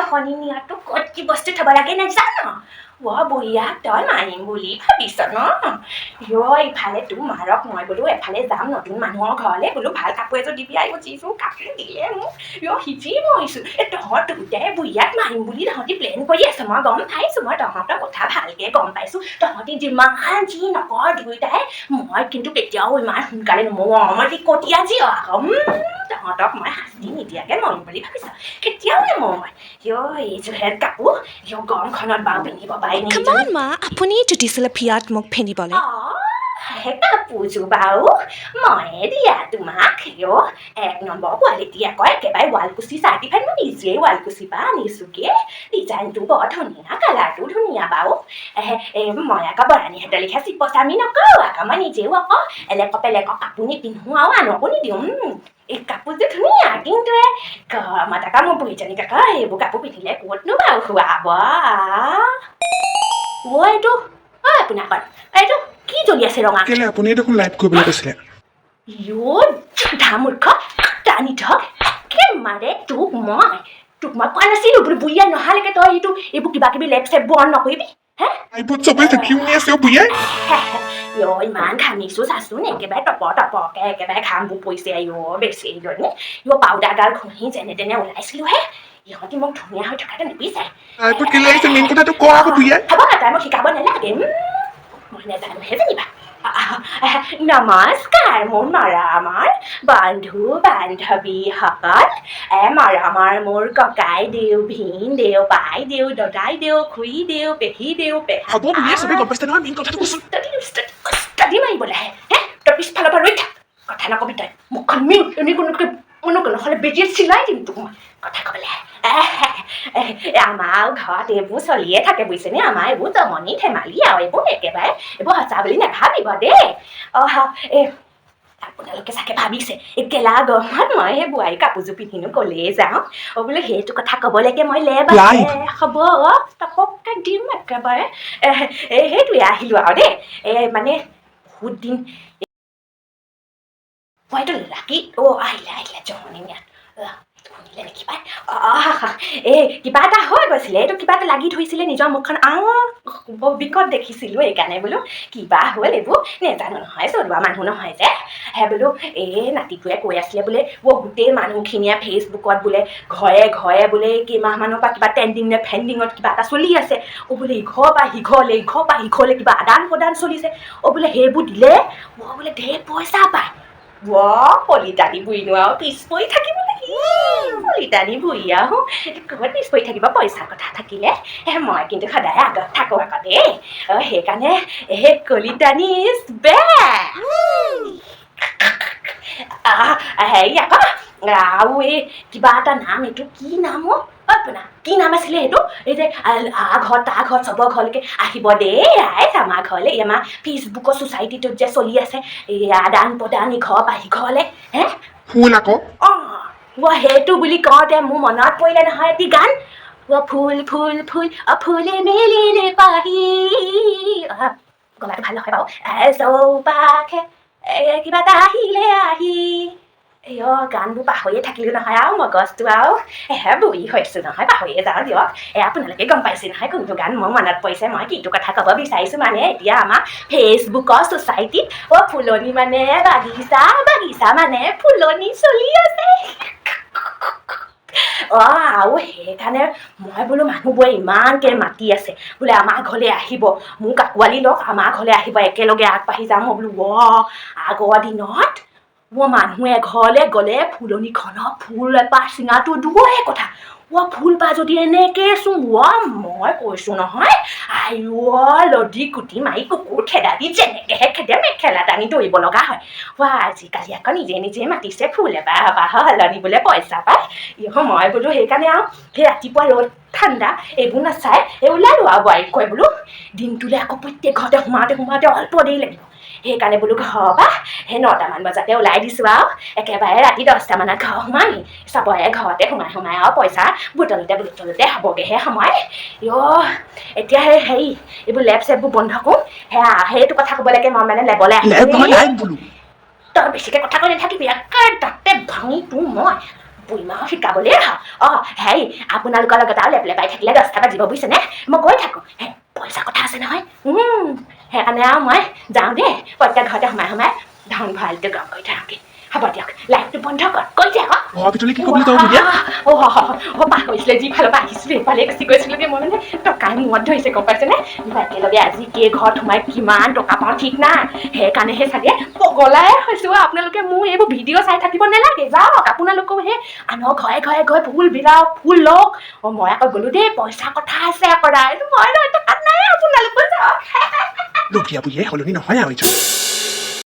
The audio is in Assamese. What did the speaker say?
জহনী নিয়াটো ক'ত কি বস্তু থ'ব লাগে নাজান। অ বঢ়িয়া, তই মাৰিম বুলি ভাবিছ ন? ৰ, ইফালে তোৰ মাৰক মই বোলো এফালে যাম নতুন মানুহৰ ঘৰলৈ বোলো, ভাল কাপোৰ এযোৰ দিবি। আইঅ, যিযোৰ কাপোৰ দিলে মোক, ৰ, সিজি মৰিছোঁ। এই তহঁত দুটাই বুঢ়িয়াক মাৰিম বুলি তহঁতি প্লেন কৰি আছ, মই গম পাইছোঁ। মই তহঁতৰ কথা ভালকৈ গম পাইছোঁ। তহঁতি যিমান যি নকৰ দুয়োটাই, মই কিন্তু কেতিয়াও ইমান সোনকালে নমৰোঁ। মই কটীয়া যি আকৌ তহঁতক মই শাস্তি নিদিয়াকৈ মৰিম বুলি ভাবিছ? কেতিয়াও নমৰোঁ মই। ইয়, এইযোৰহে কাপোৰ, ইয়, গৰমখনত বাৰু পিন্ধিব পাৰি নেকি? Come on, মা, আপুনিয়েতো দিছিলে বিয়াত মোক পিন্ধিবলৈ। সেই কাপোৰযোৰ বাৰু ময়ে দিয়া তোমাক। ইয়, এক নম্বৰ কোৱালিটি আকৌ, একেবাৰে ৱালকুচি চাৰ্টিফাইড। মই নিজেই ৱালকুচিৰ পৰা আনিছোঁগৈ। ডিজাইনটো বৰ ধুনীয়া, কালাৰটো ধুনীয়া বাৰু। এই মই আকৌ বৰাণীহঁতৰ লেখীয়া চিপচামি নকৰোঁ আকৌ। মই নিজেও আকৌ এলেক পেলেক কাপোৰ নিপিন্ধো আৰু আনকো নিদিওঁ। এই কাপোৰযোৰ ধুনীয়া, কিন্তু এই গৰমত আকৌ মোৰ বুঢ়ীজনীক আকৌ এইবোৰ কাপোৰ পিন্ধিলে ক'তনো বাৰু শুৱাব? অ' এইটো, ঐ আপোনাকৰ এইটো কি জ্বলি আছে ৰঙা? কেলে, আপুনিয়ে দেখোন লাইভ কৰিবলৈ কৈছিলে। ইয় জোধা মূৰ্খ, টানি থক একেমাৰে তোক। মই তোক মই কোৱা নাছিলো বোলো বুঢ়িয়া নহালৈকে তই এইটো এইবোৰ কিবা কিবি লেপ চেপ বন্ধ নকৰিবি হে? লাইভত চবেই দেখি শুনি আছে অ' বুঢ়িয়াই। ইয়, ইমান ঘামিছো চাচোন, একেবাৰে টপৰ টপৰকে একেবাৰে ঘামবোৰ পৰিছে। আইঅ বেচেৰীজনী, ইয়, পাউডাৰগাল ঘঁহি যেনে তেনে ওলাইছিলোহে। ইহঁতি মোক ধুনীয়া হৈ থকাটো নিবিচাৰে। লাইভত কেলে আহিছে, মেইন কথাটো ক আকৌ বুঢ়িয়াই। হ'ব, তাই মোক শিকাব নালাগে। মই নাজানোহে যেনিবা। নমস্কাৰ মোৰ মৰমৰ বন্ধু বান্ধৱীসকল, মৰমৰ মোৰ ককাইদেউ, ভিনদেউ, বাইদেউ, দদাইদেউ, খুৰীদেউ, পেহীদেউ, পেহা। হ'ব বুঢ়িয়াই, চবেই গম পাইছে নহয়, মেইন কথাটো কচোন। উস্তাদি উস্তাদি উস্তাদি মাৰিবলৈ আহে হে। তই পিছফালৰ পৰা ৰৈ থাক, কথা নকবি তই। মুখখন মিউট এনেই কোনোকে কোনো নহ'লে বেজিয়ে চিলাই দিম তোক মই। কথা ক'বলৈ আহে। আমাৰ ঘৰত এইবোৰ চলিয়ে থাকে, বুজিছেনে? আমাৰ এইবোৰ জমনি ধেমালি আৰু এইবোৰ একেবাৰে এইবোৰ সঁচা বুলি নাভাবিব দেই। অঁ, এই আপোনালোকে চাগে ভাবিছে, এই গেলা গৰমত মই সেই বোৱাৰী কাপোৰযোৰ পিন্ধিনো ক'লেই যাওঁ। অ' বোলো সেইটো কথা ক'বলৈকে মই লেব Live. হ'ব, টপককৈ দিম একেবাৰে। সেইটোৱে আহিলোঁ আৰু দেই। এই মানে বহুত দিন মই এইটো লাকি। অ' আহিলে আহিলে জমনি মিয়া, শুনিলে নেকি পাই। এই কিবা এটা হৈ গৈছিলে, এইটো কিবা এটা লাগি ধৰিছিলে নিজৰ মুখখন। আহ, বৰ বিকট দেখিছিলোঁ, এইকাৰণে বোলো কিবা হ'ল। এইবোৰ নেজানো নহয়, চলোৱা মানুহ নহয় যে। হে বোলো এই নাতিটোৱে কৈ আছিলে বোলে, অ' গোটেই মানুহখিনিয়ে ফেচবুকত বোলে ঘৰে ঘৰে বোলে কেইমাহমানৰ পৰা কিবা ট্ৰেণ্ডিং নে ফেণ্ডিঙত কিবা এটা চলি আছে। অ' বোলে ইঘৰৰ পৰা সিঘৰলৈ, ইঘৰৰ পৰা সিঘৰলৈ কিবা আদান প্ৰদান চলিছে। অ' বোলে সেইবোৰ দিলে অ' বোলে ঢেৰ পইচা পায়। ৱ কলিতানী বুঢ়ীনো আৰু পিছ পৰি থাকিব নেকি? কলিতানী বুঢ়ী আৰু ক'ত পিছ পৰি থাকিব পইচাৰ কথা থাকিলে? মই কিন্তু সদায় আগত থাকোঁ আকৌ দেই। অ' সেইকাৰণে সেই কলিতানী is back. হেৰি আকৌ আৰু এই কিবা এটা নাম, এইটো কি নাম অ'? আপোনাৰ কি নাম আছিলে সেইটো? এই যে আ ঘৰত তাৰ ঘৰত চবৰ ঘৰলৈকে আহিব দেই ৰাইজ আমাৰ ঘৰলৈ, এই আমাৰ ফেচবুকৰ ছ'চাইটিটোত যে চলি আছে এই আদান প্ৰদান ইঘৰৰ পৰা সিঘৰলৈ হে। ফুল আকৌ। অঁ, সেইটো বুলি কওঁতে মোৰ মনত পৰিলে নহয় এটি গান। অ' ফুল ফুল ফুল, অ' ফুলে মেলিলে পাহি, গলাটো ভাল নহয় বাৰু, চৌপাশে কিবা এটা আহিলে আহি। এই অ' গানবোৰ পাহৰিয়ে থাকিলোঁ নহয় আৰু মগজটো আৰু এহে বুঢ়ী হৈছোঁ নহয়, পাহৰিয়ে যাওঁ দিয়ক। আপোনালোকে গম পাইছে নহয় কোনটো গান মোৰ মনত পৰিছে, মই কিটো কথা ক'ব বিচাৰিছোঁ। মানে এতিয়া আমাৰ ফেচবুকৰ ছ'চাইটিত অ' ফুলনি মানে বাগিচা, বাগিচা মানে ফুলনি চলি আছে। অঁ, আৰু সেইকাৰণে মই বোলো মানুহবোৰে ইমানকৈ মাতি আছে বোলে আমাৰ ঘৰলৈ আহিব, মোক আঁকোৱালি লওক, আমাৰ ঘৰলৈ আহিব, একেলগে আগবাঢ়ি যাম। মই বোলো অ' আগৰ দিনত অ' মানুহ এঘৰলৈ গ'লে ফুলনিখনৰ ফুল এপাহ ছিঙাটো দূৰৰে কথা, অ' ফুলপাহ যদি এনেকৈ চোঁ, অ' মই কৈছোঁ নহয়, আই অ' লদি কুটি মাৰি কুকুৰ খেদা দি যেনেকৈহে খেদে, মেখেলা টানি দৌৰিব লগা হয়। অ' আজিকালি আকৌ নিজে নিজে মাতিছে, ফুল এপাহ এপাহৰ সলনি বোলে পইচা পায়। ইহ, মই বোলো সেইকাৰণে আৰু সেই ৰাতিপুৱা ৰ'দ ঠাণ্ডা এইবোৰ নাচাই এই ওলালোঁ আৰু বোৱাৰীক কৈ বোলো দিনটোলৈ আকৌ প্ৰত্যেক ঘৰতে সোমাওঁতে সোমাওঁতে অল্প দেৰি লাগিব, সেইকাৰণে বোলো ঘৰৰ পৰা সেই 9টামান বজাতে ওলাই দিছোঁ আৰু একেবাৰে ৰাতি 10টামানত ঘৰ সোমামহি। চবৰে ঘৰতে সোমাই সোমাই আৰু পইচা বুটলোতে বুটলোতে হ'বগৈহে সময়। অ' এতিয়া সেই হেৰি এইবোৰ লেব চেববোৰ বন্ধ কৰোঁ। সেয়া সেইটো কথা ক'বলৈকে মই মানে লেবলৈ লেব নহয়, আহিলোঁ। লাইভ বোলো। তই বেছিকৈ কথা কৈ নাথাকিবি, একে তাতে ভাঙি তোৰ মই বুঢ়ী মাহক শিকাবলৈ আহা। অঁ, হেৰি, আপোনালোকৰ লগত আৰু লেপ লেপাই থাকিলে 10টা বাজিব, বুজিছেনে? মই গৈ থাকোঁ। হে, পইচা কথা আছে নহয়। সেইকাৰণে আৰু মই যাওঁ দেই। প্ৰত্যেক ঘৰতে সোমাই সোমাই ধন ভঁৰালটো গৰম কৰি থাকোঁগৈ। হ'ব দিয়ক, লাইটটো বন্ধ কৰ। কৈ যে আকৌ। ঘৰৰ ভিতৰলৈ কি কৰিবলৈ যাওঁ বুঢ়ীয়া? অ', পাহৰিছিলে, যিফালৰ পৰা আহিছিলোঁ সেইফালে গুচি গৈছিলোগৈ মই। মানে টকাই মূৰত ধৰিছে, গম পাইছেনে? মই একেলগে আজি কেই ঘৰত সোমাই কিমান টকা পাওঁ ঠিক নাই, সেইকাৰণেহে চাগে পগলাই হৈছোঁ। আপোনালোকে মোৰ এইবোৰ ভিডিঅ' চাই থাকিব নালাগে, যাওক আপোনালোকেও সেই আনৰ ঘৰে ঘৰে গৈ ফুল বিলাওক, ফুল লওক। অ', মই আকৌ গ'লো দেই, পইচা কথা আছে আকৌ ৰাইজ। মই টকাত নাই, আপোনালোকো যাওক। লুভীয়া বুঢ়ীয়ে সলনি নহয় আৰু এইজন।